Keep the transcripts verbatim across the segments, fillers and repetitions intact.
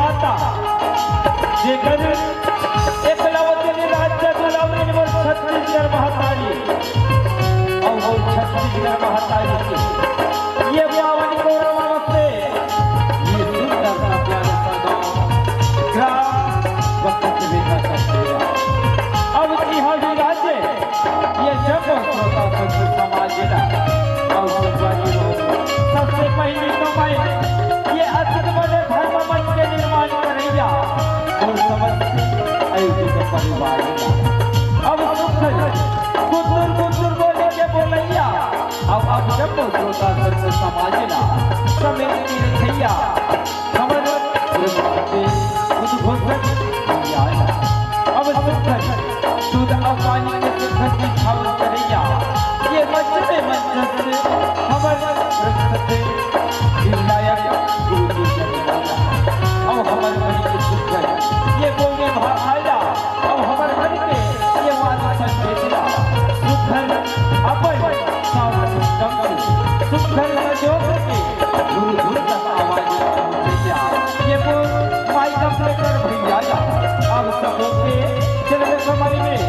माता, जेकर एकलौते राज्य दुलारी मोर छत्तीसगढ़ महतारी, अउ मोर छत्तीसगढ़ महतारी के ये पावन गौरव अवसर, ये सुंदर सा प्यारा सा गाँव, ग्राम बकत बेटा का डेरा। अब इहाँ विराजे ये जब श्रोता संत समाज ना, अउ संगवारी हो, सबसे पहली तो मैं ये अति बड़े धर्म मंच के निर्माण करैया अउ समस्त आयोजक परिवार ना। अब सुख कुतुर कुतुर बोले के बोलैया, अब अब जब श्रोता संत समाज ना, समेत की रखैया, हमर उद्घोषक भैया ना। अब सुख दूध अउ पानी के सुख की छाव करैया, ये मंच में मंचस्थ हमर श्रद्धेय विधायक गुरु जी धन्यवाद। अब हमर मन के सुख ये बोले भाषा, अब हमर मन के ये वाला संदेश ला सुघर अपन साउंड सिस्टम से, सुघर संजोग के दूर दूर तक आवाज ला पहुँचे। ये बोल माइक ऑपरेटर भैया ला, अब सबों के चरण कमल में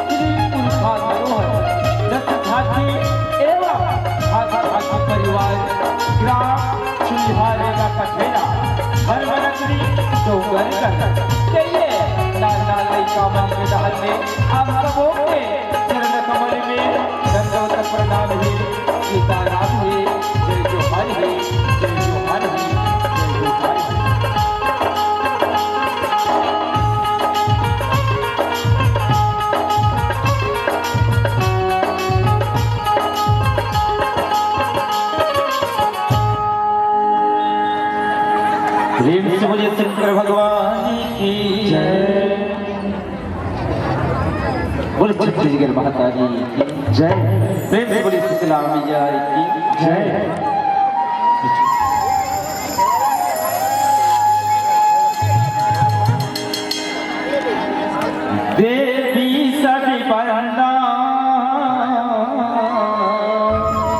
श्री पुरखा धरोहर दस झांकी एवं भागा भागी परिवार ग्राम चुल्हारे का कठेरा, हर मनकरी डोंगरगढ़ के ये लाल लाल लइका मन के डहर में आप सबों के चरण कमल में दंडवत प्रणाम हे, सीताराम हे, जय जोहार हे, जय जोहार हे, जय जोहार हे। प्रेम से बोलिए शंकर भगवान की जय। बोले छत्तीसगढ़ महतारी की जय। प्रेम से बोलिए शीतला मैया की जय। देवी सभी वंदना।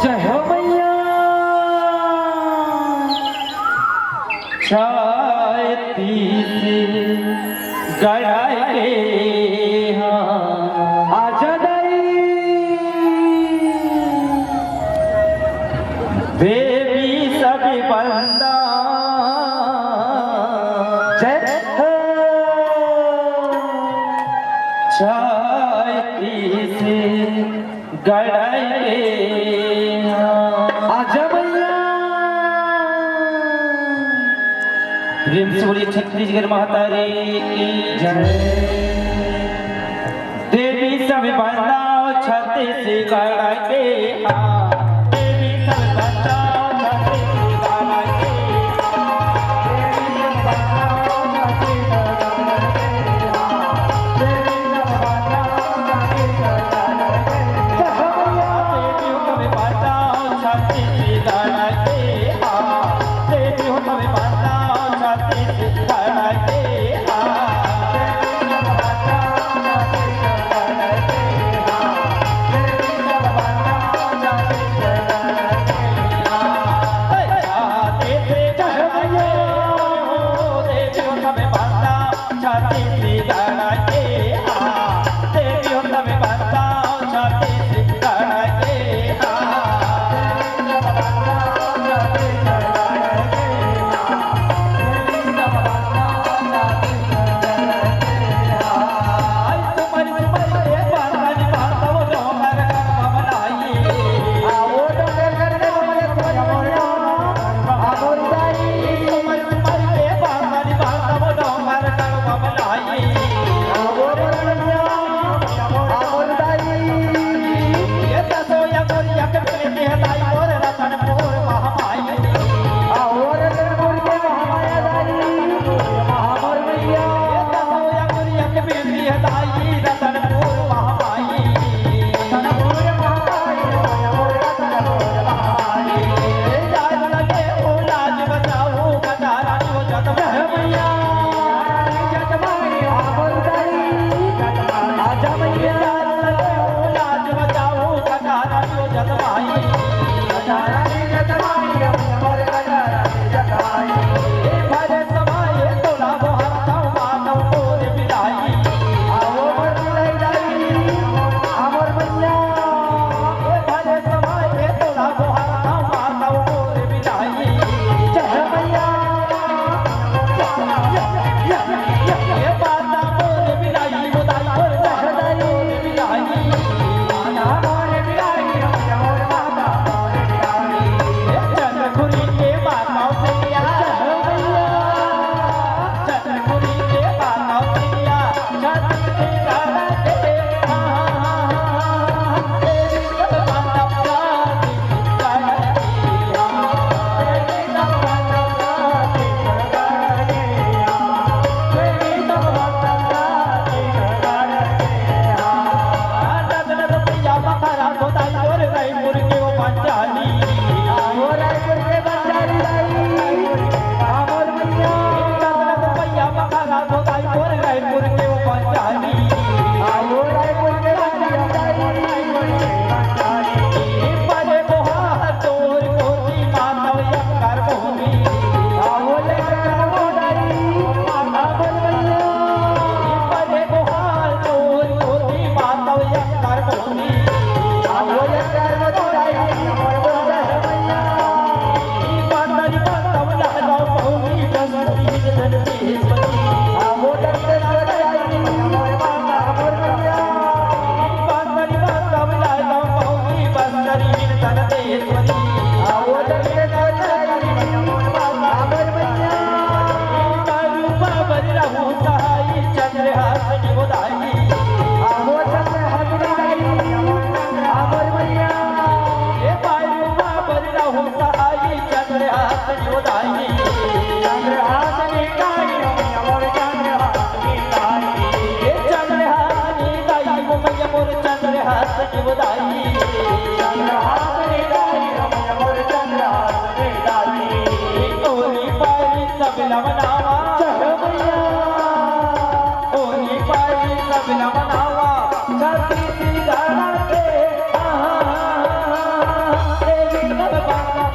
जय हो मैया। छत्तीसगढ़ के हाँ। आजा दाई। देवी सभी वंदना। जय हो। छत्तीसगढ़ के हाँ। आजा मैया। प्रेम से बोलिए छत्तीसगढ़ महतारी की जय। देवी सब बंदा छत्तीसगढ़ के हाँ। देवी सब बंदा छत्तीसगढ़ के हाँ। देवी सब बंदा छत्तीसगढ़ के हाँ। देवी सब बंदा छत्तीसगढ़ के हाँ। देवी सब बंदा छत्तीसगढ़ के हाँ। देवी सब बंदा छत्तीसगढ़ के हाँ। सहाई चंद्रहास निवदाई। आवो चंद्रहास निवदाई, अमर मैया। ए बालू बाबर रहु सहाई चंद्रहास निवदाई। चंद्रहास निवदाई, अमर चंद्रहास निवदाई। ए चंद्रहास निवदाई, वो मैया मोर चंद्रहास निवदाई। चंद्रहास निवदाई, अमर चंद्रहास निवदाई। ओरी पारी सब नवनावा। चलो मैया। ओही पारी सब नवनावा, छत्तीसगढ़ के, हाँ, देवी सब बाबा,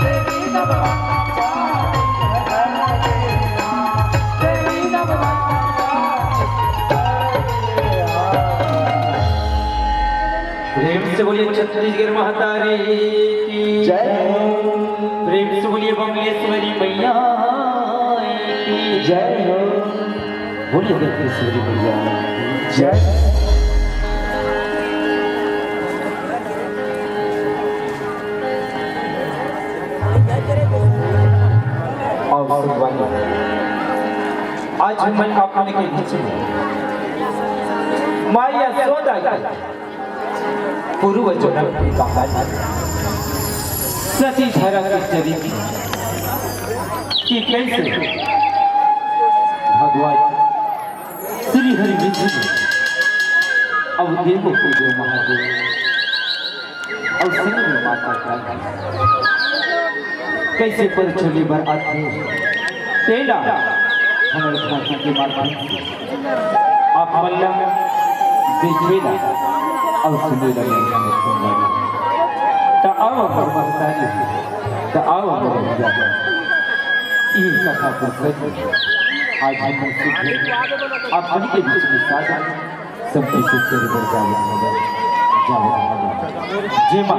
देवी सब बाबा, देवी सब बाबा। प्रेम से बोलिए छत्तीसगढ़ महतारी की जय हो। प्रेम से बोलिए बमलेश्वरी मैया की जय हो। बोलिए दंतेश्वरी मैया की जय। और भगवान, आज मैं आप मन के बीच में माँ यशोदा के पूर्व जन्म की कहानी, सती धरा के चरित्र कि कैसे भगवान श्री हरि विष्णु अउ देवो के देव महादेव अउ संग में माता का कैसे परछोले बर आथे, तेला हमर झांकी के माध्यम से आप मन ला देखे ला अउ सुने ला मिलना है। त आओ हमर महतारी, त आओ हमर भैया, ई कथा प्रसंग आज हम मन सुन के आप मन के बीच में साझा संप्रेषित करे बर जावत हवय, जावत हवय। जेमा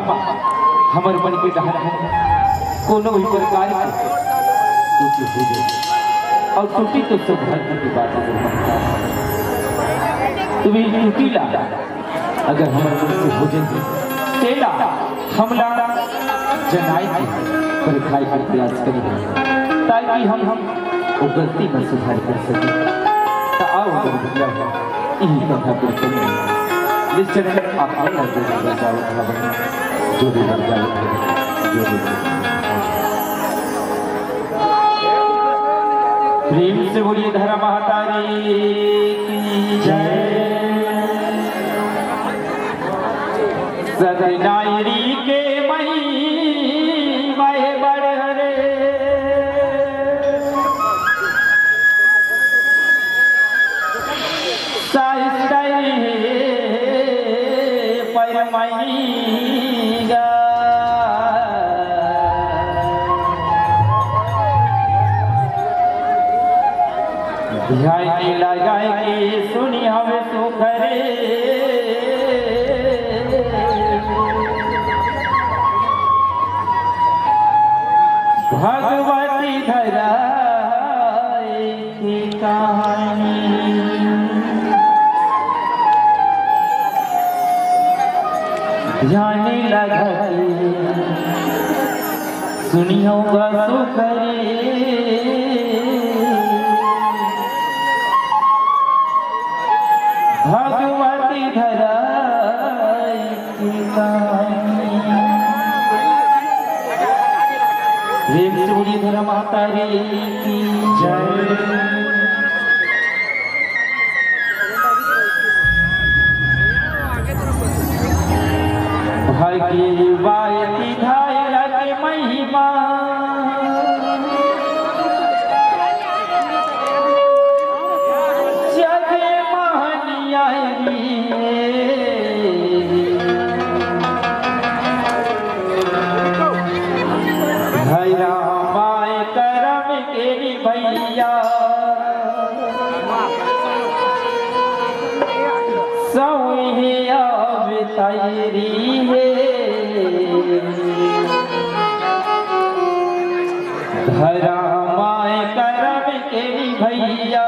हमर मन के डहर कोनो भी प्रकार के त्रुटि हो जाए, अउ त्रुटि तो सौभाग्य के बात है। तो ये त्रुटि ला अगर हमर मन से हो जाए, तेला हमला जनाए के परखाए के प्रयास करिए, ताकि हम, हम वो गलती ला सुधार कर सके। त आओ अगर भैया, इही कथा पर चलिए। जिस चरण आप मन ला जोड़े बर जावत हवय, जोड़े बर जावत हवय, जोड़े बर जावत हवय। प्रेम से बोलिए धरा महतारी की जय। सतनारी के महिमा हे बड़ हरे, शास्त्र हे परमैया। ध्यान लगाए के सुनी हवे सुखरे। भगवती धराए के कहानी। ध्यान लगा के सुनियो गा सुखरे। भगवती धराई की कहानी। प्रेम से बोलिए धरा माता रे की जय। भाई की बाई की धायरा के महिमा जग महनिया रे। भाई रामाय करम के रे भैया सौहे अवतारी हे। धरा माय करम के भैया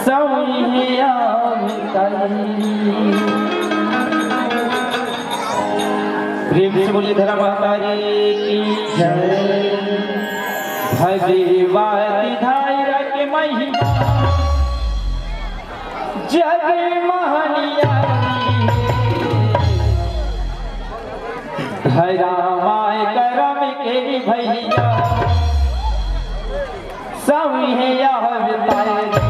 सौहे अवतारी। प्रेम से बोलिए धरा माता रे की जय। भगवती धायरा के महिमा जग महनिया रे। धरा माय करम के भैया सौहे अवतारी।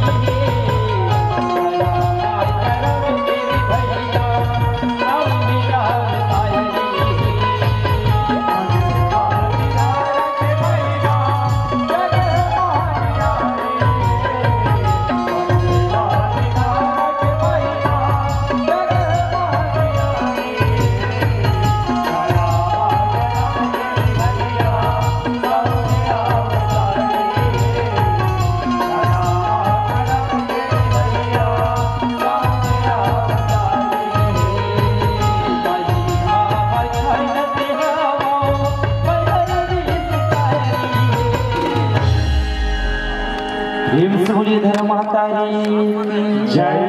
प्रेम से बोलिए धरा माता रे की जय।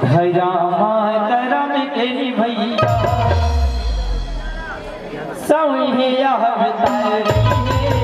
भैरा माय करम के रे भैया सौहे अवतारी हे।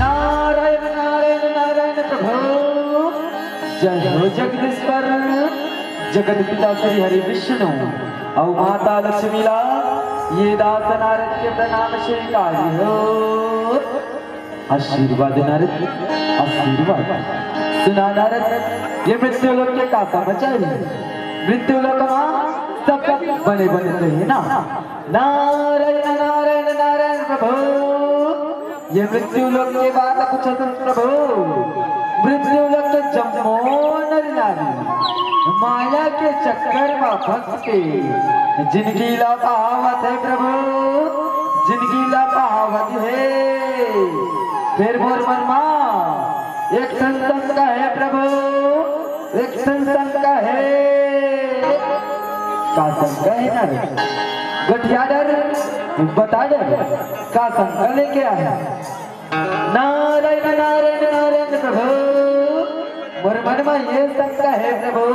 नारायण, नारायण, नारायण प्रभु। जय हो जगदीश्वर, जगत पिता श्री हरि विष्णु अउ माता लक्ष्मी ला ये दास नारद के प्रणाम स्वीकार हो। आशीर्वाद नारद, आशीर्वाद। सुना नारद, ये मृत्यु लोक के का समाचार हे? मृत्यु लोक मा सब बने बने रहे ना। नारायण, नारायण, नारायण प्रभु। ये मृत्यु लोक के बात पूछत हस प्रभु। मृत्यु लोक के जम्मो नर नारी माया के चक्कर म फंस के जिनगी ला पावत हे प्रभु, जिनगी ला पावत हे। फेर मोर मन मा एक ठन शंका हे प्रभु, एक ठन शंका हे। का शंका हे ना रे? गठिया डर, बता डर, का शंका लेके आए? नारायण, नारायण, नारायण प्रभु, मोर मन मा ये शंका हे प्रभु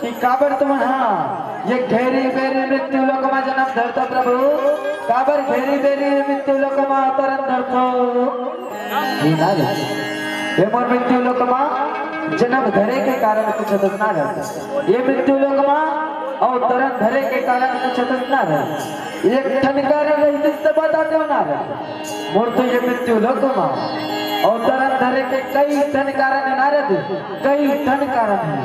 कि काबर तुमन हा ये घेरी बेरी मृत्यु लोक मा जन्म धरथो प्रभु, काबर घेरी बेरी मृत्यु लोक मा अवतरण धरथो? हे नारद, ये मोर मृत्यु लोक मा जन्म धरे के कारण पूछत हस नारद। ये मृत्यु लोक मा अवतरण धरे के कारण पूछत हस नारद। एक ठन कारण रहितिस त बतातेंव नारद। मोर तो ये मृत्यु लोक मा अवतरण धरे के कई ठन कारण हे नारद, कई ठन कारण हे।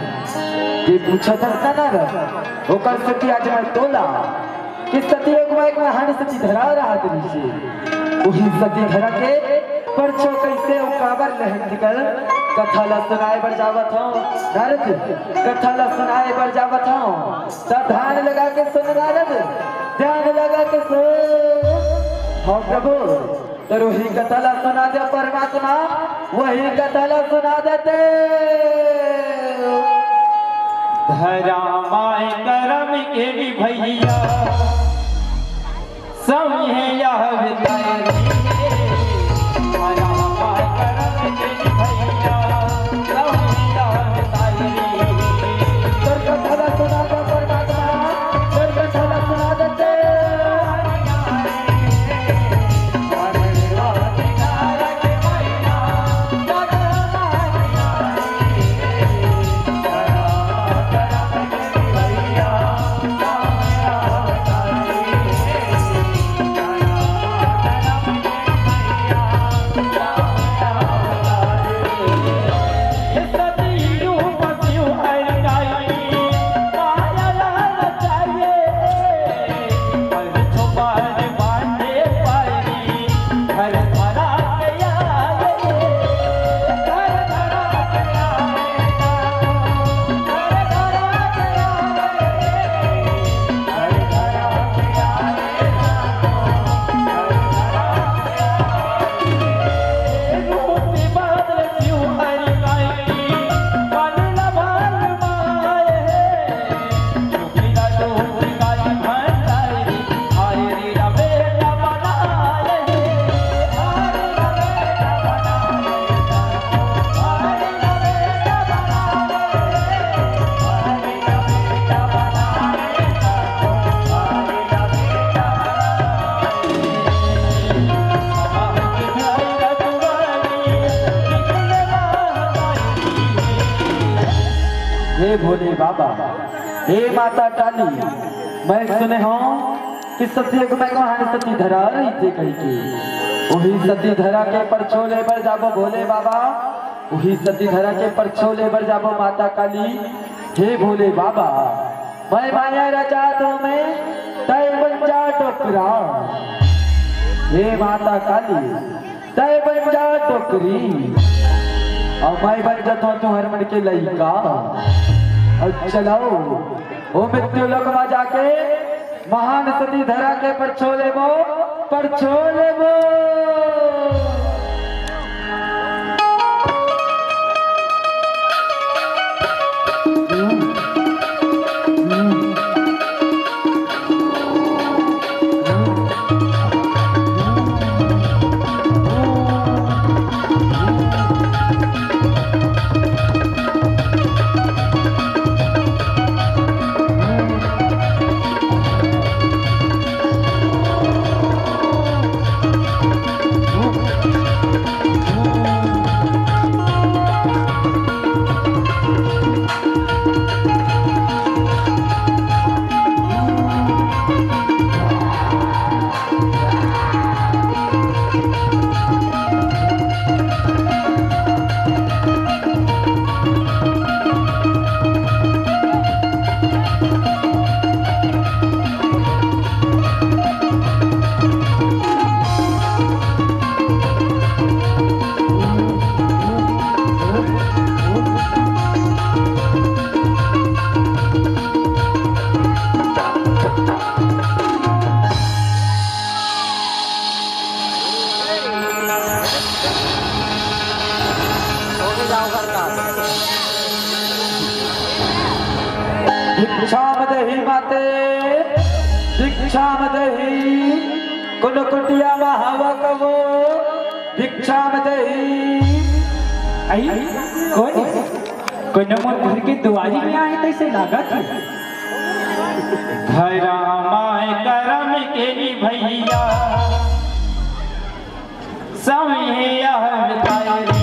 ये पूछत हस ना नारद, ओकर सेती आज मैं तोला कि सती एक बार एक महान सती धरा रहत रहिसे। उही सती धरा के परछो कइसे अउ काबर लेहन निकल, कथा ला सुनाए बर जावत हंव नारद, कथा ला सुनाए बर जावत हंव। त ध्यान लगा के सुन नारद, ध्यान लगा के सुन। हव प्रभु, त उही कथा ला सुना दे परमात्मा, उही कथा ला सुना देते। धरा माय करम के रे भैया, समय यह बिताए रे। धरा माय करम के रे भैया, समय यह बिताए रे। तोर कथा ला सुना दे परमात्मा, तोर कथा ला सुना देते। हे भोले बाबा, हे माता काली, मैं सुने हंव कि सती एक मैं कहानी सती धरा रहिथे कहिके। उही सती धरा के परछो ले बर जाबो भोले बाबा, उही सती धरा के परछो ले बर जाबो माता काली। हे भोले बाबा, मैं माया रचात हंव मैं, तैं बन जा डोकरा। हे माता काली, तैं बन जा डोकरी, अउ मैं बन जाथंव तुंहर मन के लइका। अउ चलो, ओ मृत्यु लोक मा जाके महान सती धरा के परछो लेबो, परछो लेबो। भिक्षाम देहि माते, भिक्षाम देहि। कोनो कुटिया म हवा कबो, भिक्षाम देहि। अई, कोन हे? कोनो मोर घर के दुआरी में आए तइसे लागत हे। धरा माय करम के नी भैया, सविया तारी हे।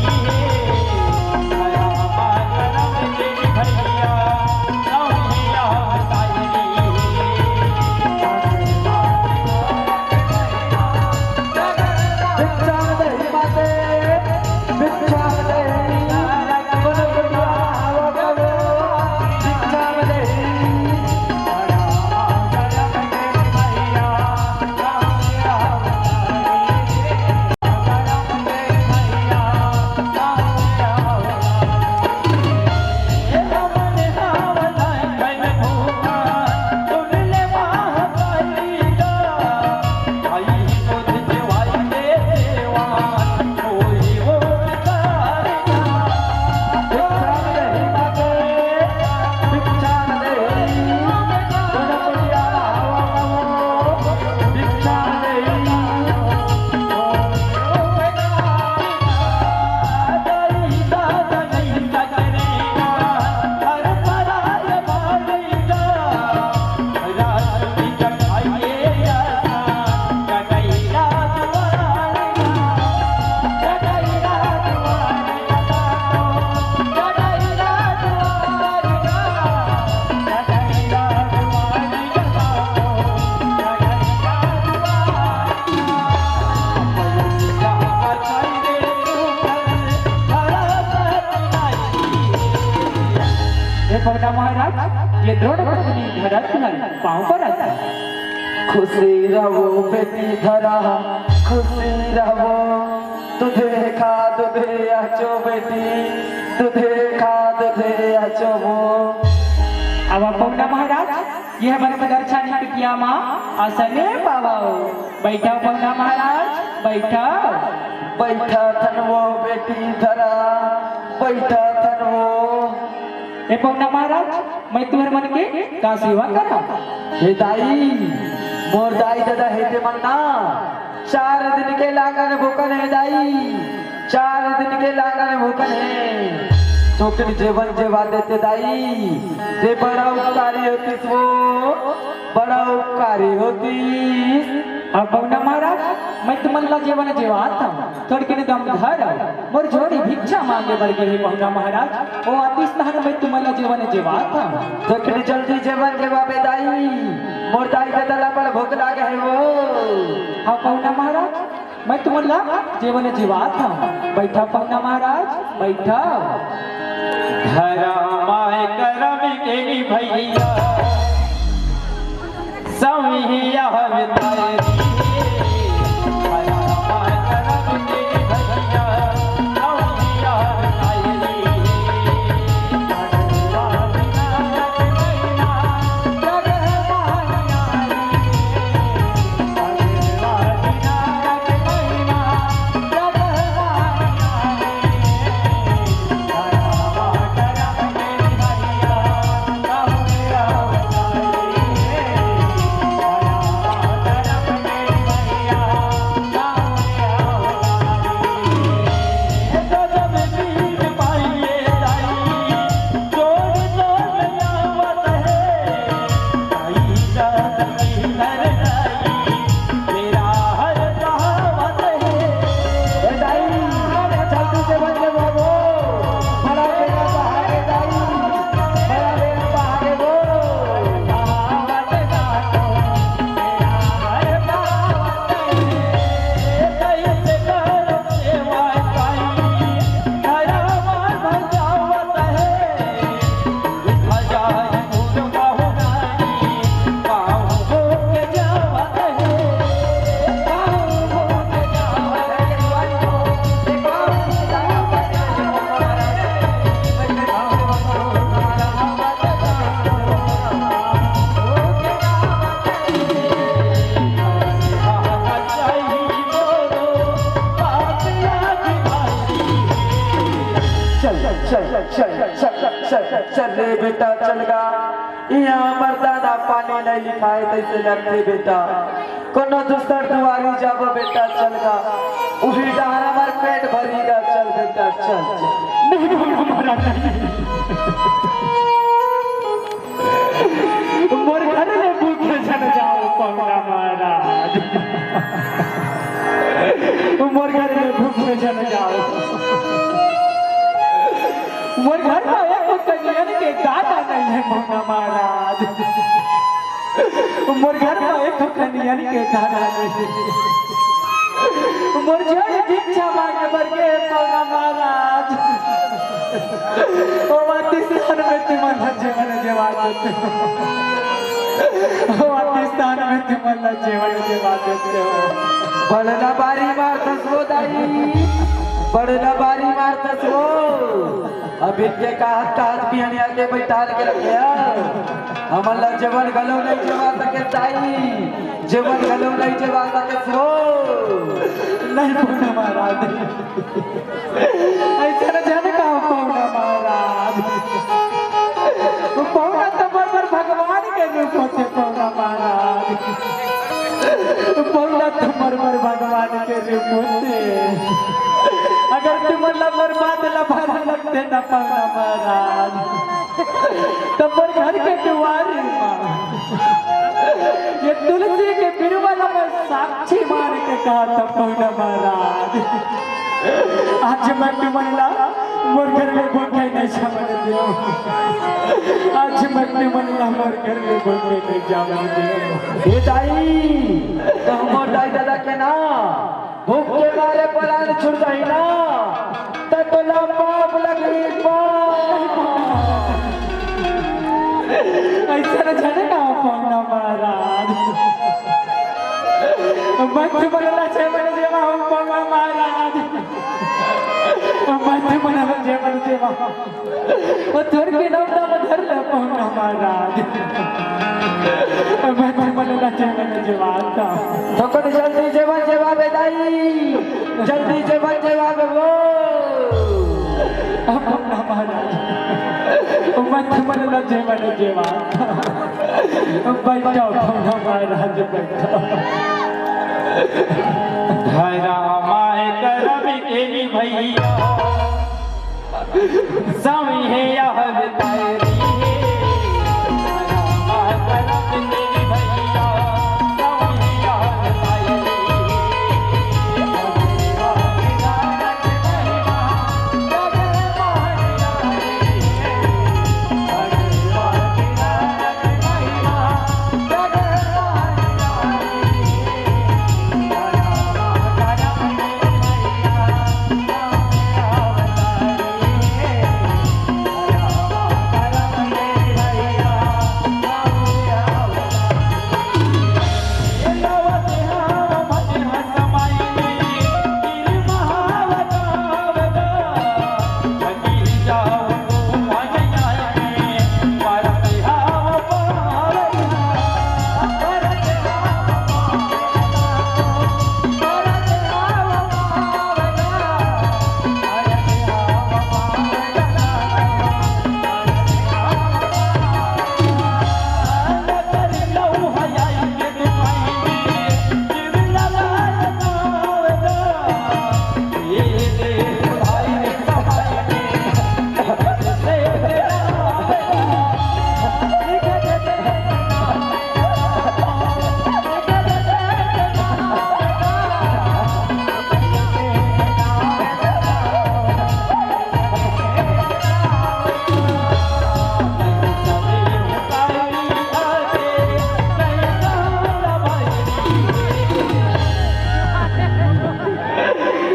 ए पगला महाराज, ये द्रोण पत्नी धरत हन, पाँव परत हन। खुशी रहो बेटी धरा, खुशी रहो। दुधे खा दुधे आचो बेटी, दुधे खा दुधे आचो वो। अब पहुना महाराज, ये हमर मदरछानी बिटिया माँ आसने पावव। बइठव पहुना महाराज, बइठव। बइठत हन वो बेटी धरा, बइठत हन वो। ए पहुना महाराज, मैं तुहर मन के का सेवा करव? हे दाई, मोर दाई ददा हे ते मन ना, चार दिन के लांगन भूखन हे दाई, चार दिन के लांगन भूखन हे। तोके जेवन जेवा देते दाई, ते बड़ा उपकारी होतिस वो, बड़ा उपकारी होतिस। अब पहुना महाराज, मैं तुमन ला जेवन जेवात हंव, थोड़किन दम धर, मोर जोड़ी भिक्षा मांगे बर गे हे पहुना महाराज, ओ आतिस तहन मैं तुमन ला जेवन जेवात हंव। थोड़किन जल्दी जेवन जेवाबे दाई, मोर दाई ददा ला बड़ भूख लागे हे वो। हाँ पहुना महाराज, मैं तुमन ला जेवन जेवात हंव। बइठव पहुना महाराज, बइठव। धरा माय करम के नी भैया, सविया तारी हे। धरा माय करम के नी भैया, सविया तारी हे। चल, चल, चल, चल, चल रे बेटा, चल गा। इहाँ मरदाना पानी नहीं लिखाए, तैसे लगथे बेटा। कोनो दूसर दुआरी जाबो बेटा, चल गा। उही डहर हमर पेट भरी गा, चल बेटा, चल, चल। नहीं, नहीं, महाराज, नहीं। मोर घर ले भूखे झन जाओ पहुना महाराज, मोर घर ले भूखे झन जाओ। मोर घर में एक कनियन के दादा नहीं है पहुना महाराज, मोर घर में एक कनियन के दादा नहीं है। मोर जोड़ी भिक्षा मांगे बर गे पहुना महाराज। ओ वातिस्तान में तुमन ह जेवन जेवा देते हो। ओ वातिस्तान में तुमन ह जेवन जेवा देते हो। बड़ला बारी मारतस वो दाई, बड़ला बारी मारतस वो। अभी के कहत कहत बिहनिया के बैठाल के रखे ह। हमन ला जेवन घलो नहीं जेवा सके दाई, जेवन घलो नहीं जेवा सके वो। नहीं पहुना महाराज। अइसन झन का पहुना महाराज। पहुना तो बर बर भगवान के रूप होथे पहुना महाराज। पहुना तो बर बर भगवान के रूप होथे। अगर तुमन ला मोर बात ला भारी लगथे ना पहुना महाराज, त मोर घर के दुआरी म ये तुलसी के बिरवा ला मैं साक्षी मान के कहत हँव पहुना महाराज, आज मैं तुमन ला मोर घर में भूखे नहीं जावन देव। आज मैं तुमन ला मोर घर में भूखे नहीं जावन देव। ए दाई, त हमर दाई ददा के ना भूख के मारे परान छूट जाही ना, त तोला पाप लगही, पाप। अइसन झन का पहुना महाराज। मत मन ला जेवन जेवा पहुना महाराज। मत मन ला जेवन जेवा। ओ थोर के नाम नाम धर ले पहुना महाराज। मैं मन ला जेवन जेवा। थोकन जल्दी जेवन जेवा बे दाई, जल्दी जेवन जेवा बे वो। पहुना महाराज, मैं मन ला जेवन जेवा। बैठो पहुना महाराज, बैठो। धरा माय करम के भैया। स्वामी हे यह विदाई हे,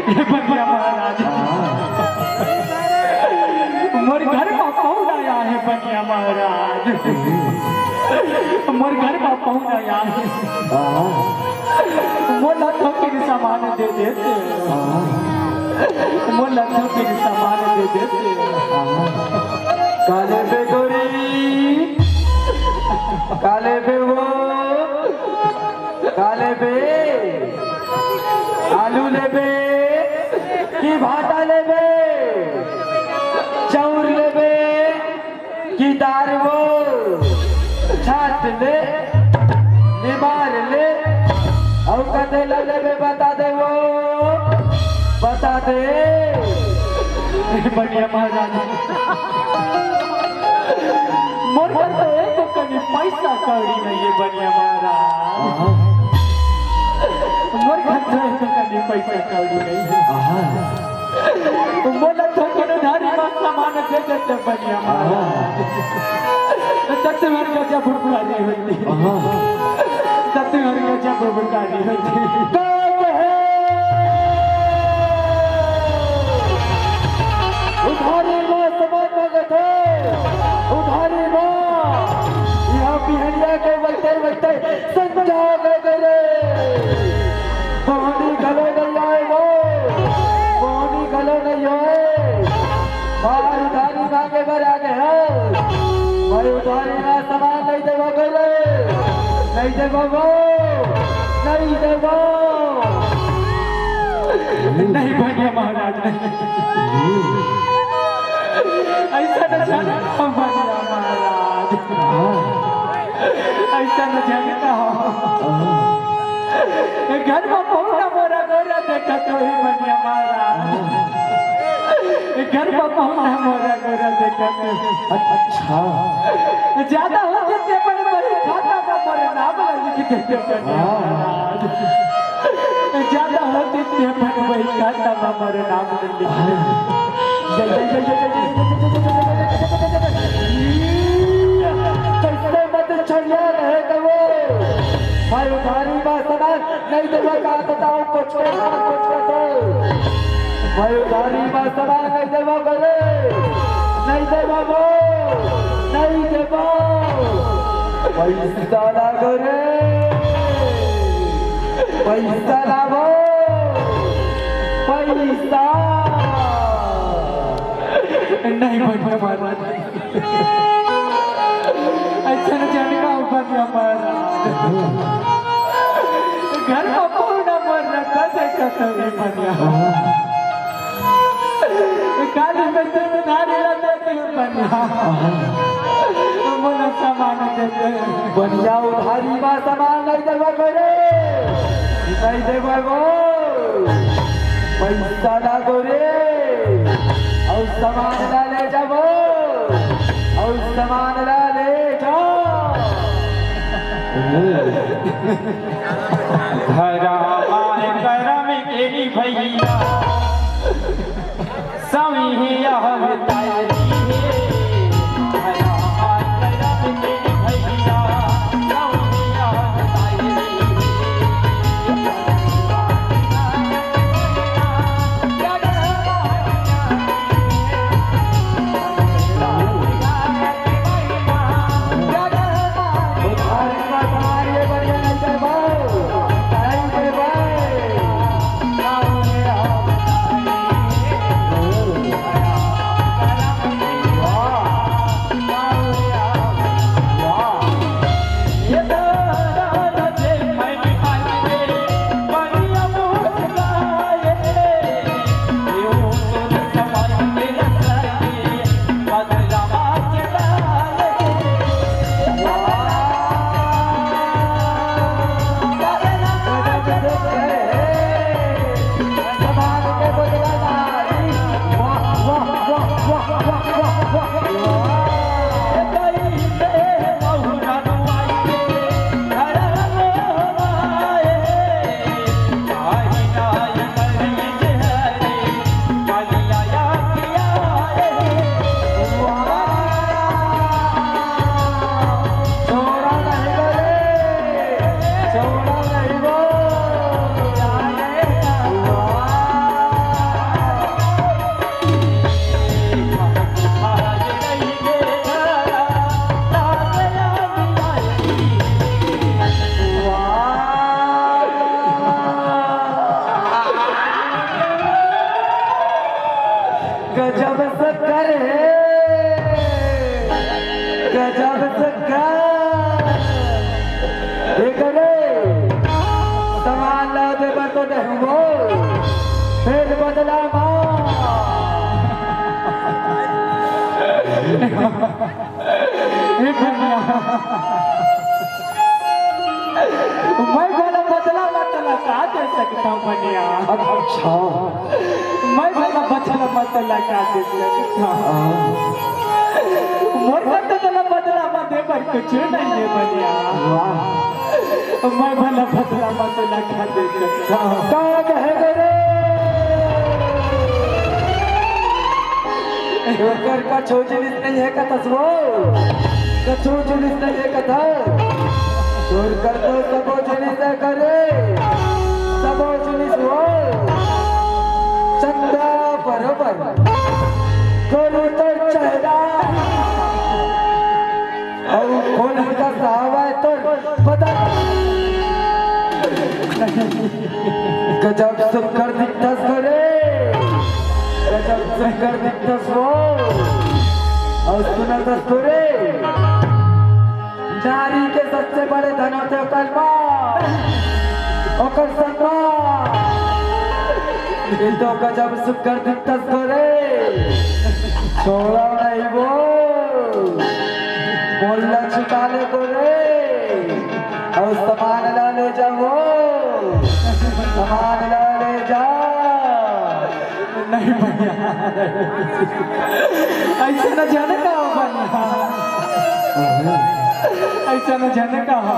हे बनिया महाराज, मोर घर म पहुना आय हे बनिया महाराज, मोर घर म पहुना आय हे। मोला थोकिन सामान दे देते, मोला थोकिन सामान दे देते। काले बेगोरी, काले बेगो, काले बे, आलू लेबे कि भाटा लेबे? तार वो छाट ले, निमार ले, अउ कते ला लेबे बता दे वो, बता दे। ए बनिया महाराज, मोर घर तो एको कनी पैसा कौड़ी नहीं है बनिया महाराज। मोर घर तो एको कनी पैसा कौड़ी नहीं है। मोला थोकन उधारी मा सामान दे देते बनिया महाराज। त तुम्हर गजब उपकारी होती। त तुम्हर गजब उपकारी होती। उधारी मा सामान मांगत हे, उधारी मा। यहाँ बिहनिया के बइठे बइठे संझा हो गे रे। पानी घलो नइ आए वो, पानी घलो नइ आए। भाई उधारी मांगे बर आ गे हव। भाई उधारी मा सामान नइ देबो रे, नइ देबो वो, नइ देबो। नहीं भैया महाराज, नहीं। ऐसा न जाने का भैया महाराज। ऐसा न जाने का। ए घर मा पहुना मोरा गोरा देखत होही बनिया महाराज। ए घर मा पहुना मोरा गोरा देखत होही। अच्छा। ज्यादा होतिस ते अपन बही खाता मा मोर नाम ला लिख देते बनिया महाराज। ज्यादा होतिस ते अपन बही खाता मा मोर नाम ला लिख देते। जय, जय, जय, जय, जय, जय, जय, जय, जय, जय, जय, जय। कैसे मत छड़िया रहे कबो। भाई उधारी मा सामान नइ देबो का बताओ, कुछ के ना कुछ के तो। भाई उधारी मा सामान नइ देबो करे, नइ देबो वो, नइ देबो। पैसा लागो रे, पैसा लागो, पैसा। नहीं बनिया महाराज, ऐसा न जाने का बनिया महाराज। घर मा पहुना मोर रहता देखत होही बनिया। काली में ते उधारी ला देते बनिया। मोला सामान देते। बनिया उधारी मा सामान नइ देबो करे, नइ देबो वो। पैसा लागो रे, अउ सामान ला ले जाबो, अउ सामान ला ले जा। धरा माय करम के नी भैया, सविया अवतारी हे। गजब शक्कर हे, गजब शक्कर। एकरे सामान ला देबो तो देहूं वो, फेर बदला मा। ए बनिया, मैं भला बदला म तोला का दे सकत हंव बनिया? अच्छा। मैं भला बदला म तोला का दे सकत हंव? हाँ। मोर करा तो तोला बदला म दे बर कुछु नइ हे बनिया। वाह। मैं भला बदला म तोला का दे सकत हंव? का कहे रे? ओकर कछु जिनिस नइ हे कथस वो? कछु जिनिस नइ हे कथस? तोर करा तो सबो जिनिस हे करे, सबो जिनिस वो। चंदा बरोबर, गोरी तोर चेहरा, अउ फूल कस हवय तोर बदन। गजब सुघर दिखथस रे, गजब सुघर दिखथस वो। अउ सुनथस रे, नारी के सबसे बड़े धन होथे ओकर माँ, ओकर सम्मान। ये तो गजब सुघर दिखथस रे, छोड़व नहीं वो, मोला चुका ले तो रे। अउ सामान ला ले जा वो, सामान ला ले जा। नहीं बनिया, अइसे न झन कहा बनिया, अइसे न झन कहा।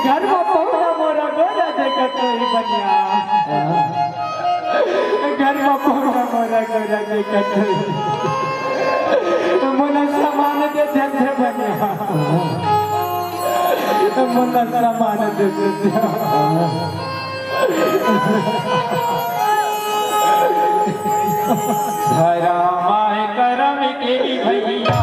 घर म पहुना मोरा गोरा देखत होही बनिया। घर म पहुना मोरा गोरा देखत होही। मोला सामान दे दे बनिया। मोला सामान दे दे। धरा माय करम के भैया।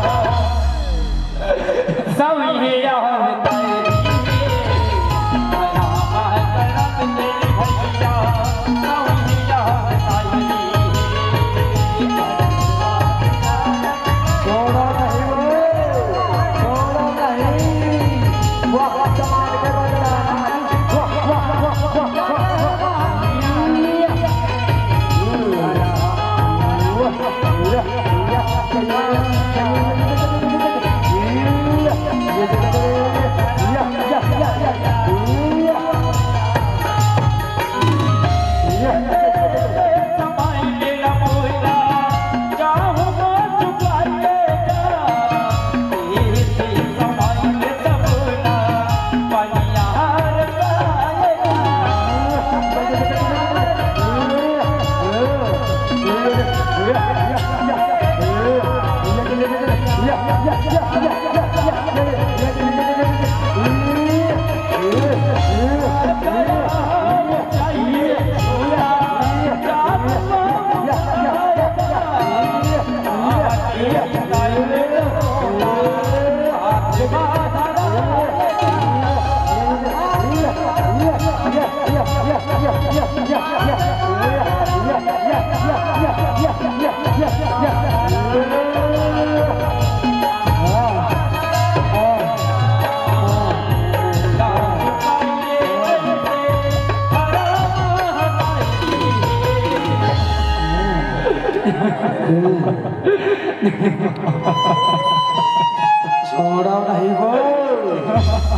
छोड़व नहीं वो,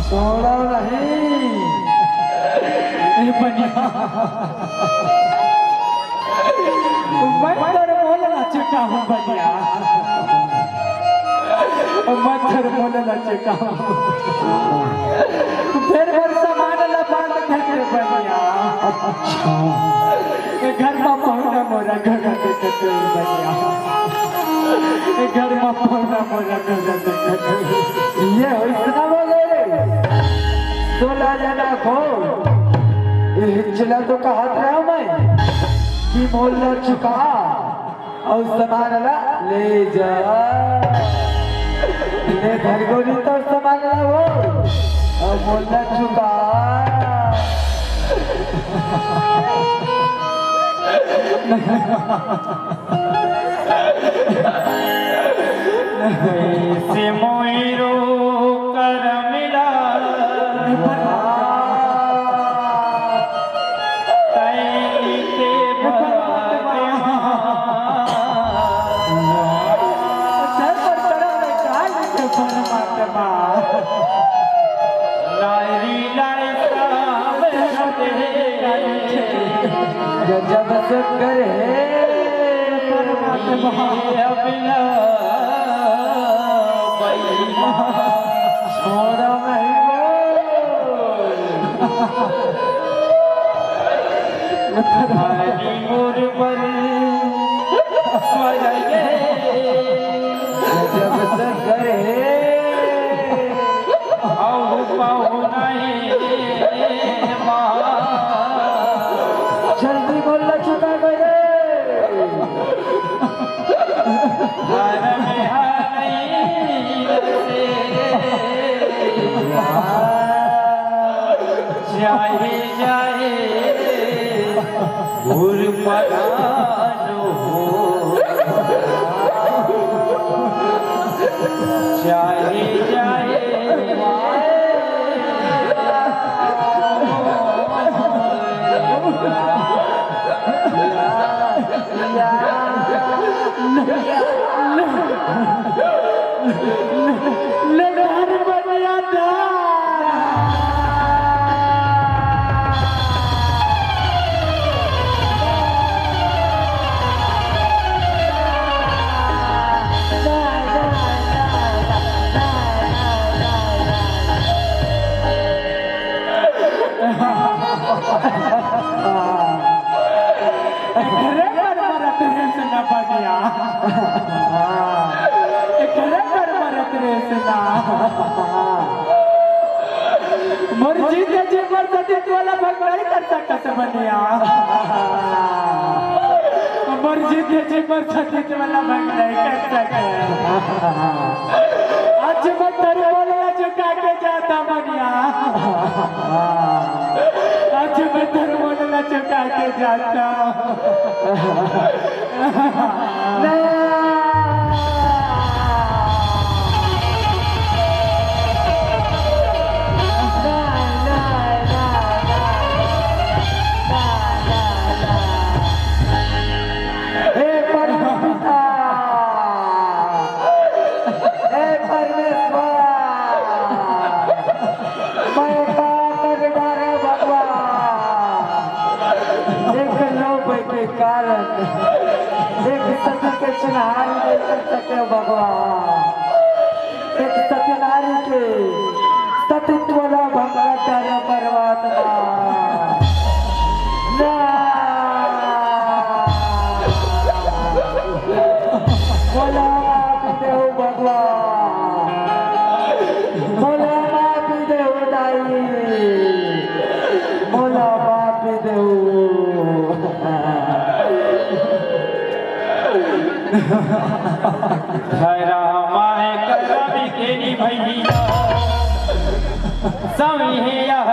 छोड़व नहीं। ए बनिया, मैं तोर मोल ला चुका हूँ बनिया, मैं तोर मोल ला चुका हूँ। फेर मोर सामान ला बांध दे बनिया। अच्छा। घर म पहुना मोरा गोरा देखत होही बनिया। घर म पहुना मोरा गोरा देखत होही। ये अइसना बोले रे, सोला जना को। ये हिचला तो कहत रहा मैं कि मोला चुका। अउ सामान ला ले जा। ले धर गोरी तोर सामान ला वो। अउ मोला चुका। कैसे मोइरो कर मिला। जब शंकर हे परमात्मा। ये अबला बइमा छोड़ा नहीं वो। हनी मोर पर स्वर्ग जब शंकर हे। अहो पाहुना हे माँ। जल्दी बोल ना चुका मेरे। हर में हर से जाए जाए गुर परानो हो। जाए जाए ले घर बनिया एकरे पर मरत रेस ना बनिया। एकरे पर मरत रेस ना। मोर जीत जी मोर सतीत वाला भंग नहीं कर सकस बनिया। मोर जीत जी मोर सतीत वाला भंग नहीं कर सके। आज मैं तेरे बोलना चुका के जाता बनिया। आज मैं तेरे बोलना चुका के जाता। हे परम पिता, हे परमेश्वर, मैं का कर डारा भगवान, एक लोभ के कारण, एक सती के चिन्हारी नहीं कर सके भगवान। एक सत्यनारी के सतीत्व ला भंग कर डारा परमात्मा। ना। बोला माफी देहू भगवान। बोला माफी देहू दाई। बोला माफी देहू। हरा माय करम के नी भैया, सविहे यह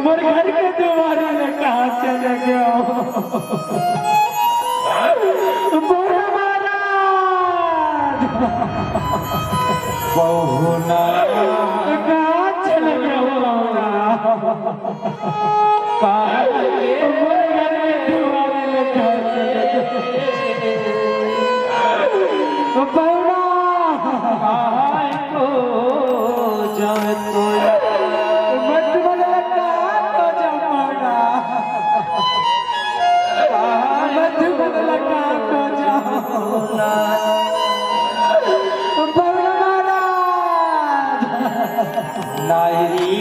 मोर घर के दुवारी ले कहाँ चले गयो? बूढ़ा महाराज! पहुना। कहाँ चले गयो पहुना? कहाँ के? मोर घर के दुवारी ले कहाँ चले गयो? पहुना। कहाँ को जावे तो मत मन लगा तो जमाना। मत मन लगा तो जमाना। पहुना महाराज। नायरी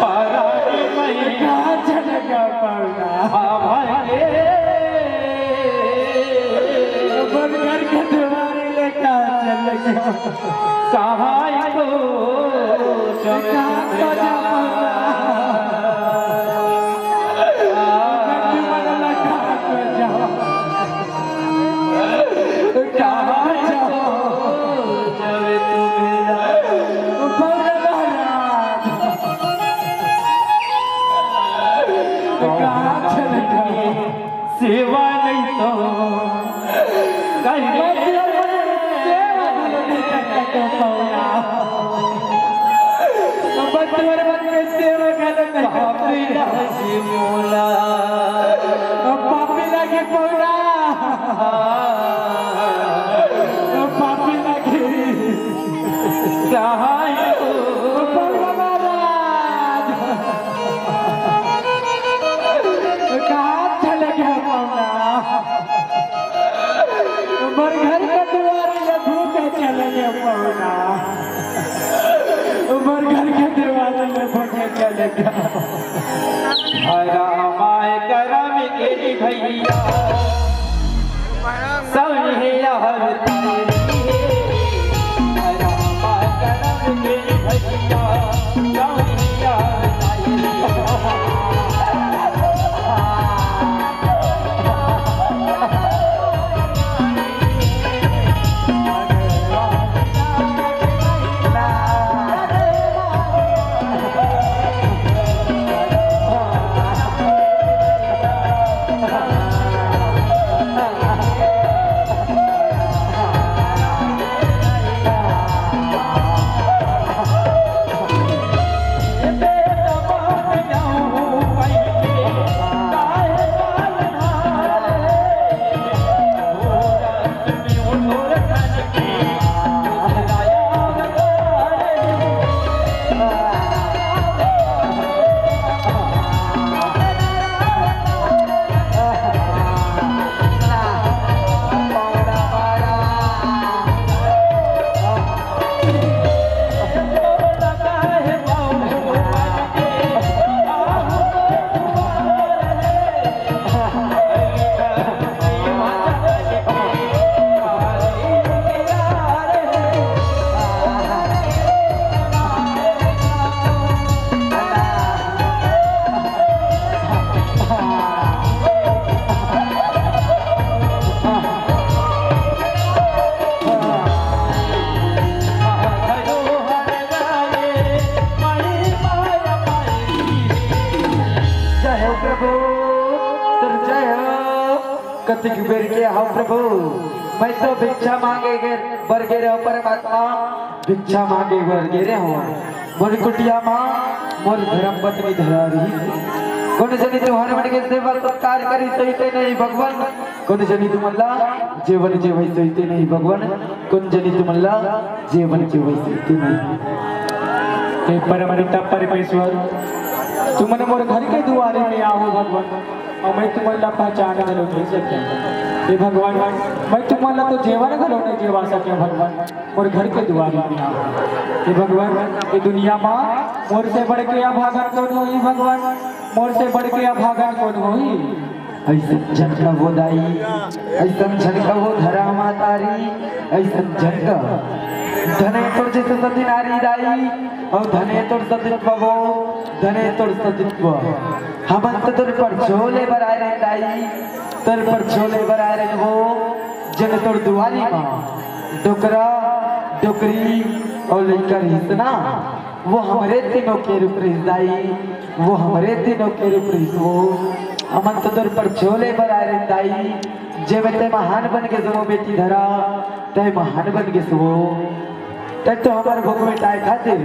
परारी मैया। कहाँ चले गयो पहुना? हाँ भाई। बंद करके दुवारी ले कहाँ चले गयो? कहाँ को कहाँ को जा पहुना? मत मन लगा तो जा। कहाँ जाओ? जावे तू मेरा। पहुना महाराज। कहाँ चले गए? सेवा नहीं तो कहीं सेवा नहीं तो पहुना। बटुअर बन के सेवा घलो नहीं करता। पापी लागे पहुना। पापी लागे। पहुना महाराज। कहाँ चले गए पहुना? मोर घर के दुवारी ले भूखे चले गए पहुना। मोर घर के दुवारी ले भूखे चले गए। हरा माय करम के भैया, सौनिया हर तेरी। हरा माय करम के भैया, सौनिया हर तेरी। जय हो प्रभु, तोर जय हो। कतिक बेर के हो प्रभु, मैं तो भिक्षा मांगे गे, बर गे रहो परमात्मा, भिक्षा मांगे बर गे रहो। मोर कुटिया मा मोर धर्म पत्नी धरा रही। कोन जनी तुम्हारे मन के सेवा सत्कार करी सहिते नहीं भगवान, कोन जनी तुमन ला जेवन जेवई सहिते नहीं भगवान, कोन जनी तुमन ला जेवन जेवई सहिते नहीं। हे परम पिता परमेश्वर, तुमन मोर घर के दुवारी में आहो भगवान, अउ मैं तुमन ला पहचान घलो नहीं सके। हे भगवान, मैं तुमन ला तो जेवन घलो नहीं जेवा सके भगवान, मोर घर के दुवारी में आहो। हे भगवान, ये दुनिया मा मोर से बढ़ के अभागन कोन होही भगवान, मोर से बढ़ के अभागन कोन होही? अइसन झन कहो दाई, अइसन झन कहो धरा महतारी, अइसन झन कहो। धने तोर जइसे सती नारी दाई, अउ धने तोर सतीत्व वो, धने तोर सतीत्व। हमन तो तोर परछो ले बर आए रहेन दाई, तोर परछो ले बर आए रहेन वो, जेन तोर दुवारी मा डोकरा, डोकरी, अउ लइका रहिस ना, वो हमरे तीनों के रूप रहिस दाई, वो हमरे तीनों के रूप रहिस वो। हमन तो तोर परछाई ले बर आए रहेन दाई, जेमे तैं महान बन गेस वो बेटी धरा, तैं महान बन गेस वो। तैं तो हमर भूख मिटाए खातिर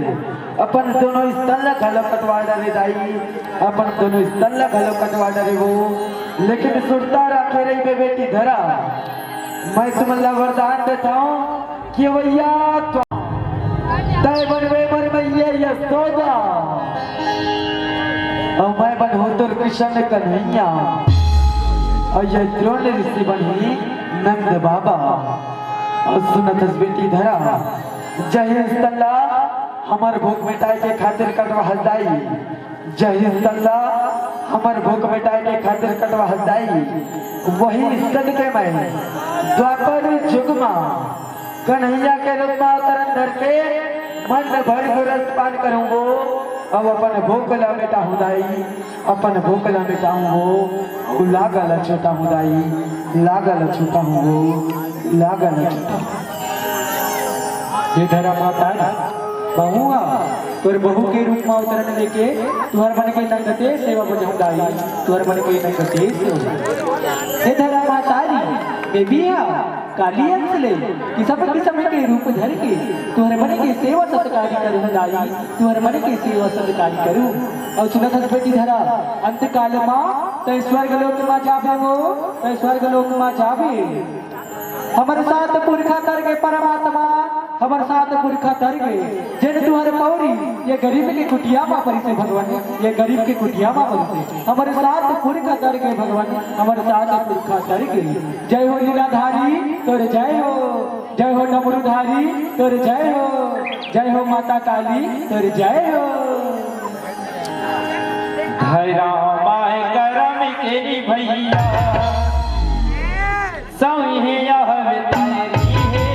अपन दोनों स्तन ला घलो कटवा डारे दाई, अपन दोनों स्तन ला घलो कटवा डारे वो। लेकिन सुरता राखे रहिबे बेटी धरा, मैं तुमन ला वरदान देथंव कि भैया तो तैं बनबे मोर मैया यशोदा, अउ मैं बनहूं तोर कृष्ण कन्हैया, अउ ये द्रोण ऋषि बनही नंद बाबा। अउ सुनत हस बेटी धरा, जहिस तन ला हमर भूख मिटाए के खातिर कटवाहस दाई, जहिस तन ला हमर भूख मिटाए के खातिर कटवाहस दाई, वही स्तन के मैं द्वापर जुग मा कन्हैया के रूप मा अवतरन धर के मन भर के रस पान करहूं वो, अउ अपन भूख ला मिटाहूं दाई, अपन भूख ला मिटाहूं वो, अउ लागा ला छूटाहूं दाई, लागा ला छूटाहूं वो, लागा ला छूटाहूं। हे धरा माता, महूं हा तोर बहू के रूप मा अवतरन लेके तुंहर मन के नंगते सेवा बजाहूं दाई, तुंहर मन के नंगते सेवा। हे धरा माता री, मैं भी हा काली अंश ले किसम किसम के रूप धर के तुंहर मन के सेवा सत्कार करहूं दाई, तुंहर मन के सेवा सत्कार करहूं। अउ सुनत हस बेटी धरा, अंत काल मा तैं स्वर्ग लोक मा जाबे वो, तैं स्वर्ग लोक मा जाबे। हमर सात पुरखा तर गे परमात्मा, हमर सात पुरखा तर गे, जेन तुंहर पौरी ये गरीब के कुटिया मा परिसे भगवान, ये गरीब के कुटिया मा परिसे। हमर सात पुरखा तर गे भगवान, हमर सात पुरखा तर गे। जय हो लीलाधारी तोर जय हो, जय हो डमरूधारी तोर जय हो, जय हो माता काली तोर जय हो। धरा माय करम के भैया, सौंहे यह तारी हे।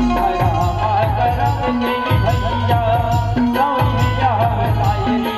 धरा माय करम के भैया, सौंहे यह तारी हे।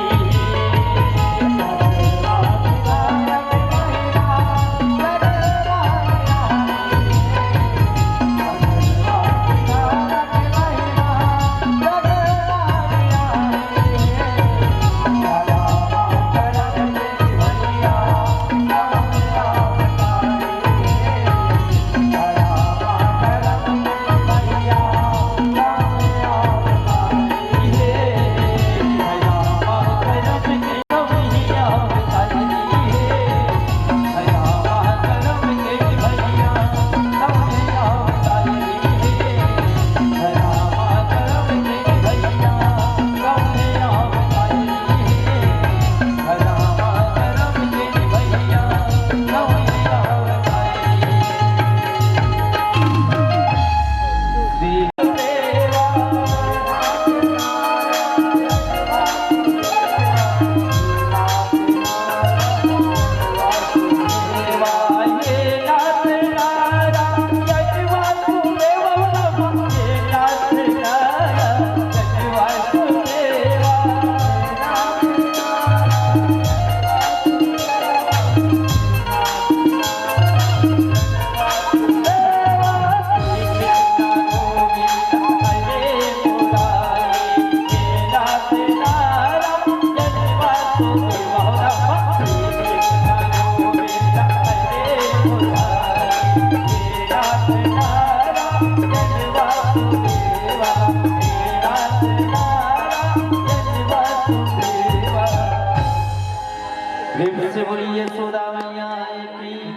प्रेम से बोलिए यशोदा मैया की।